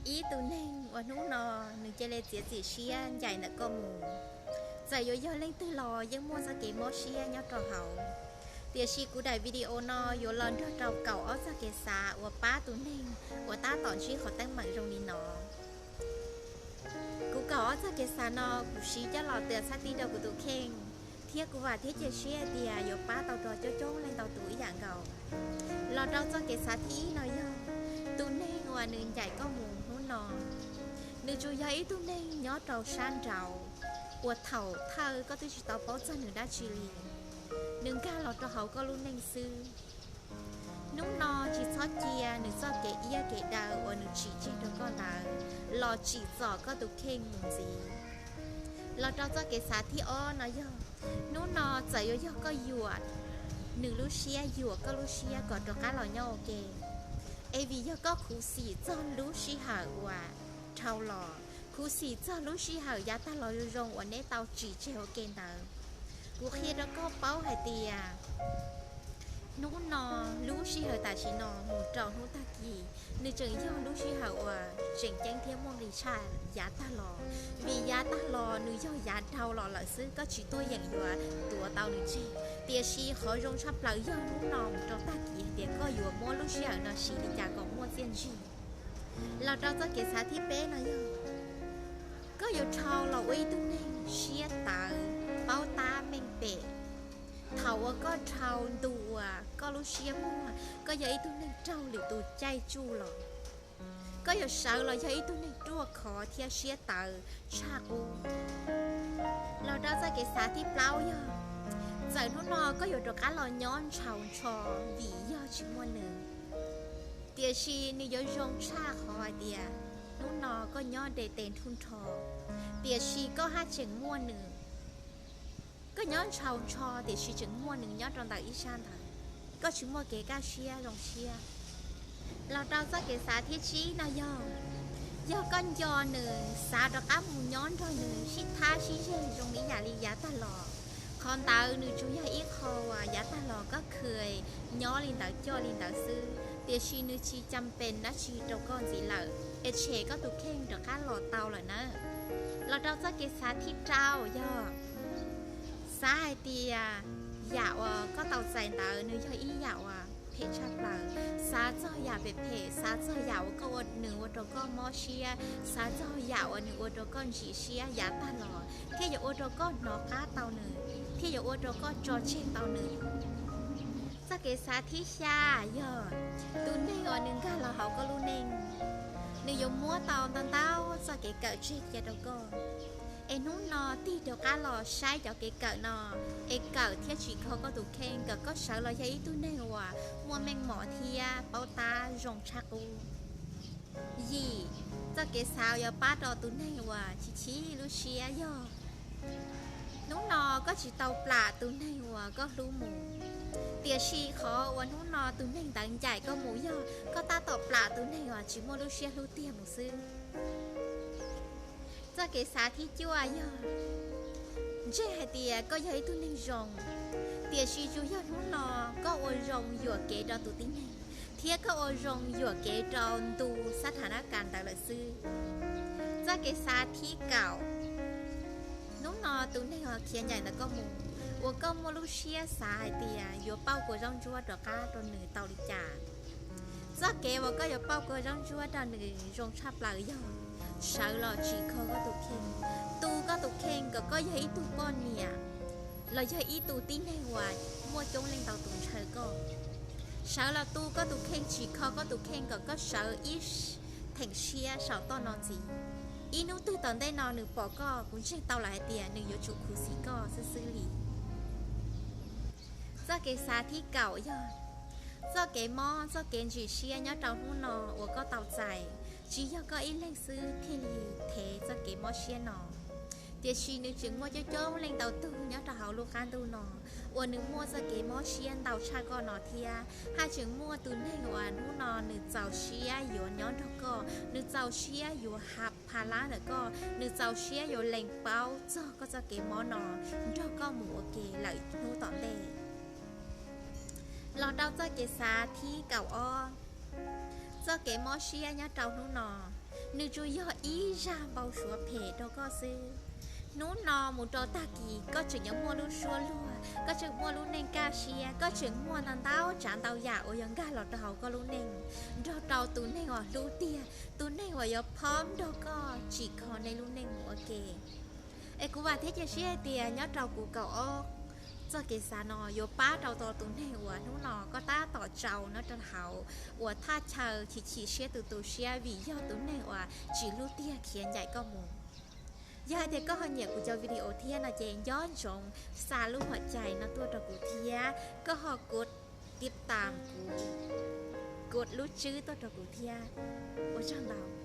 Ib tug neeg uas hnub no nws cia li txiav txim siab ncaim ntawm koj mus, txawm yuav yog leej twg los yeej muaj txoj kev mob siab nyob rau hauv. Tiam sis kuv daim video no yuav los nrog rau kaum ob txoj kev xav uas pab tus neeg uas tab tom ntsib qhov teeb meem zoo li no. Kuv kaum ob txoj kev xav no kuv siv coj los txhaj tib rau kuv tus kheej, thiab kuv vam thiab cia siab hais tias yuav pab tau rau coob coob leej ntau tus ib yam nkaus. Los rau txoj kev xav thib ib no yog, tus neeg uas nws ncaim koj mus hnub no, nws tsuas yog ib tug neeg nyob rau sab nraud, uas thaum thawj koj twb tsis tau paub txog nws dab tsi li, nws nkag los rau hauv koj lub neej xwb. Hnub no tsis txhob cia nws txoj kev iab kev daw uas nws tsim tseg rau koj ntawd los tsim txom koj tus kheej mus ntxiv. Los rau txoj kev xav thib ob no yog, hnub no txawm yuav yog koj yuam nws lub siab yuam koj lub siab kom rov qab los nyob ua ke, es vim yog koj khuv xim txog lub sij hawm uas dhau los, khuv xim txog lub sij hawm yav tag los zoo zoo uas neb tau tsim tseg ua ke ntawd. Kuv qhia rau koj paub hais tias hnub no, lub sij hawm tam sim no mus rau hnub tag kis, nws tseem yog lub sij hawm uas tseem ceeb thiab muaj nqis tshaj yav tag los, vim yav tag los nws yog yav dhau los lawm xwb, koj tsis tuaj yeem yuav tuav tau nws tseg. Tiam sis qhov zoo tshaj plaws yog hnub no mus rau tag kis hais tias koj yuav muab lub sij hawm no siv li cas kom muaj txiaj ntsig. Los rau txoj kev xav thib peb no yog, koj yuav dhau los ua ib tug neeg siab tawv, paub tab meej pem. Thaum uas koj dhau ntu uas koj lub siab muag, koj yog ib tug neeg raug lwm tus caij tsuj los, koj yuav sawv los yog ib tug neeg ruaj khov thiab siab tawv tshaj qub. Los rau txoj kev xav thib plaub yog, txawm hnub no koj yuav rov qab los nyob ntshaus ntsho vim yog tsis muaj nws, tiam sis nws yuav zoo tshaj qhov hais tias hnub no koj nyob de tes nrhub nrho, tiam sis koj haj tseem muaj nws. Koj nyob ntshaus ntsho tiam sis tseem muaj nws nyob rau ntawm ib sab ntawd, koj tsis muaj kev kaj siab zoo siab. Los rau txoj kev xav thib tsib no yog, yog koj nco nws, xav rov qab mus nyob nrog nws sib thab sib zeg zoo li yam li yav tag los, qhov ntawd nws tsuas yog ib qho uas yav tag los koj khw nyob li ntawd coj li ntawd xwb, tiam sis nws tsis cam pes dab tsi rau koj ntxiv lawm, es tshem koj tus kheej rov qab los tau lawm na. Los rau txoj kev xav thib rau yog, xav hais tias yam uas koj tau txais ntawd nws yog ib yam uas phem tshaj plaws, xav txog yam phem phem, xav txog yam uas koj ua, nws ua rau koj mob siab, xav txog yam uas nws ua rau koj ntsim siab yav tag los, thiaj yuav ua rau koj hnov qab tau nws, thiaj yuav ua rau koj tso tseg tau nws. Txoj kev xav thib xya yog, tus neeg uas nws nkag los hauv koj lub neej, nws yuav muab tau ntau ntau txoj kev kawm tseg cia rau koj. Es hnub no tig rov qab los saib cov kev kawm no, es kawm thiab tsim kho koj tus kheej kom koj sawv los yog ib tug neeg uas muaj meej mom thiab paub tab zoo tshaj qub. Yim, txoj kev xav yuav pab rau tus neeg uas chim chim lub siab yog, hnub no koj tsis tau plam tus neeg uas koj hlub mus, tiam sis qhov uas hnub no tus neeg ntawd ncaim koj mus yog koj tab tom plam tus neeg uas tsis muaj lub siab hlub tiag mus xwb. Txoj kev xav thib cuaj yog, ntseeg hais tias koj yog ib tug neeg zoo, tiam sis tsuas yog hnub no koj ua zoo yuam kev rau tus tib neeg, thiab koj ua zoo yuam kev rau ntu xab thas nab kas ntawd lawm xwb. Txoj kev xav thib kaum, hnub no tus neeg uas khiav ncaim ntawm koj mus, uas koj muaj lub siab xav hais tias yuav pauj kua zaub ntsuab rov qab rau nws tau li cas. Txoj kev uas koj yuav pauj kua zaub ntsuab rau nws zoo tshaj plaws yog, sawv los tsim kho koj tus kheej, tu koj tus kheej kom koj yog ib tug poj niam los yog ib tug tib neeg uas muaj coob leej ntau tus ntshaw koj. Sawv los tu koj tus kheej, tsim kho koj tus kheej kom koj sawv ib theem siab saum toj no ntxiv. Ib hnub twg tom ntej no nws pom koj, kuv ntseeg tau lawm hais tias nws yuav tsum khuv xim koj xwb xwb li. Txoj kev xav thib kaum yog, txoj kev mob txoj kev ntsim siab nyob rau hnub no uas koj tau txais, tsis yog koj ib leeg xwb thiaj li thev txoj kev mob siab no, tiam sis nws tseem muaj coob coob leej ntau tug nyob rau hauv lub qab ntuj no uas nws muaj txoj kev mob siab ntau tshaj koj no thiab, haj tseem muaj tus neeg uas hnub no nws txaus siab yuav nyob nrog koj, nws txaus siab yuav ha pha lab ntawm koj, nws txaus siab yuav lees paub txog koj txoj kev mob no nrog koj mus ua ke lawm hnub tom ntej. Los rau txoj kev xav thib kaum ob, Txoj kev mob siab nyob rau hnub no, nws tsuas yog ib zaj npau suav phem rau koj xwb. Hnub no mus rau tag kis koj tseem yuav muaj lub suab luag, koj tseem muaj lub neej kaj siab, koj tseem muaj ntau ntau tsav ntau yam uas yuav nkag los rau hauv koj lub neej, nrog rau tus neeg uas hlub tiag, tus neeg uas yuav phob nrog koj tsim kho nej lub neej mus ua ke. Es kuv vam thiab cia siab hais tias nyob rau kuv kaum ob txoj kev xav no yuav pab rau tau tus neeg uas hnub no koj tab tom tsaus nyob rau hauv uas thaj chaw chim chim siab tu tu siab vim yog tus neeg uas tsis hlub tiag khiav ncaim koj mus. Yog hais tias koj ho nyiam kuv cov video thiab no ces nco ntsoov xa lub hom cai no tuaj rau kuv thiab koj ho kuv tib tam kuv, kuv lub tswb tuaj rau kuv thiab. Ua tsaug ntau.